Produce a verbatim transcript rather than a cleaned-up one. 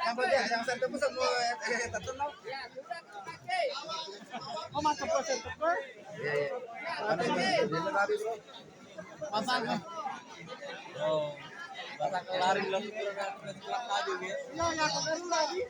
Yang penting yang satu pun semua, eh, tetap, no? Oh, masuk ke satu pun? Iya, iya. Ada yang lari, bro. Pasang. Oh, pasang lari, lo. Iya, ya, aku baru lagi.